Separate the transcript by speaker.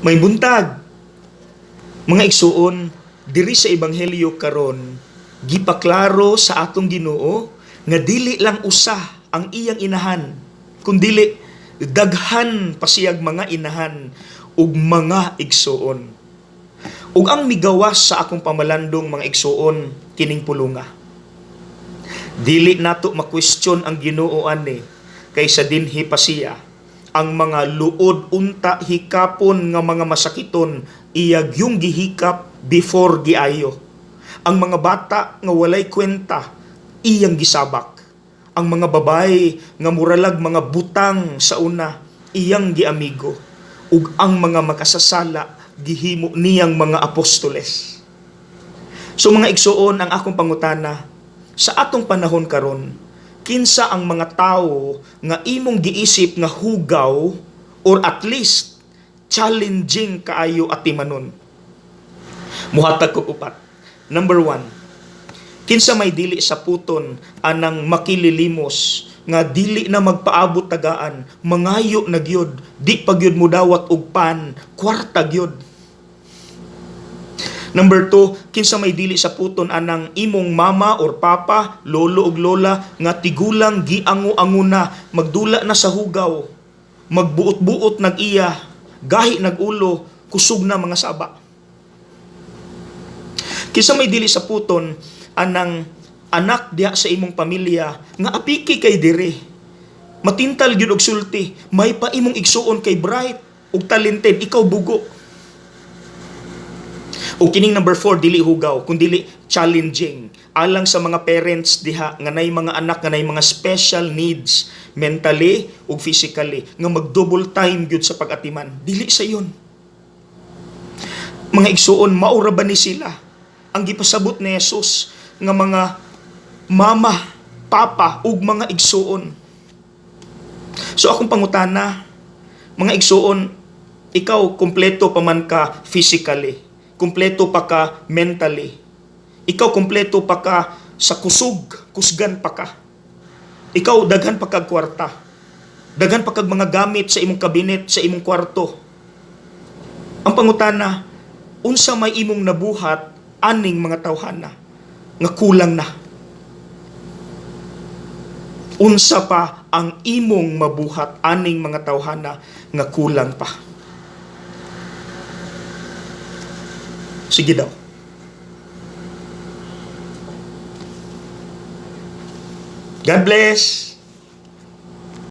Speaker 1: May buntag. Mga igsuon, diri sa ebanghelyo karon, gipaklaro sa atong Ginoo nga dili lang usa ang iyang inahan, kundili daghan pa siyag mga inahan ug mga igsuon. Ug ang migawas sa akong pamalandong, mga igsuon, kining pulunga. Dili nato ma-question ang Ginoo ani kaysa dinhi pa siya ang mga luod unta hikapon nga mga masakiton iya gyung gihikap before giayo. Ang mga bata nga walay kwenta iyang gisabak. Ang mga babay nga muralag mga butang sa una iyang giamigo. Ug ang mga makasasala gihimo niyang mga apostoles. So mga igsuon, ang akong pangutana sa atong panahon karon, kinsa ang mga tawo nga imong giisip nga hugaw or at least challenging kaayo atimanon? Muhatag kog upat. Number 1, kinsa may dili sa puton anang makililimos nga dili na magpaabot tagaan, mangayo na gyud, di pa gyud mudawat og pan, kwarta gyud. Number 2, kinsa may dili sa puton anang imong mama or papa, lolo og lola nga tigulang giango-ango na, magdula na sa hugaw, magbuot-buot nag-iya, gahi nag-ulo, kusog na mga saba. Kinsa may dili sa puton anang anak diha sa imong pamilya nga apiki kay dire, matintal gyud og sulti, may pa imong igsuon kay bright ug talented, ikaw bugo. O kining number 4, dili hugaw, kun dili challenging. Alang sa mga parents diha nga nay mga anak nga nay mga special needs mentally ug physically nga mag-double time gyud sa pag-atiman. Dili sa iyon. Mga igsuon, maura ba ni sila ang gipasabot ni Jesus nga mga mama, papa ug mga igsuon? So akong pangutana, mga igsuon, ikaw kompleto pa man ka physically, kompleto pa ka mentally, ikaw kompleto pa ka sa kusog, kusgan pa ka. Ikaw daghan pa kag kwarta, daghan pa kag mga gamit sa imong kabinet, sa imong kwarto. Ang pangutana, unsa may imong nabuhat aning mga tawhana nga kulang na? Unsa pa ang imong mabuhat aning mga tawhana nga kulang pa? Sige daw. God bless.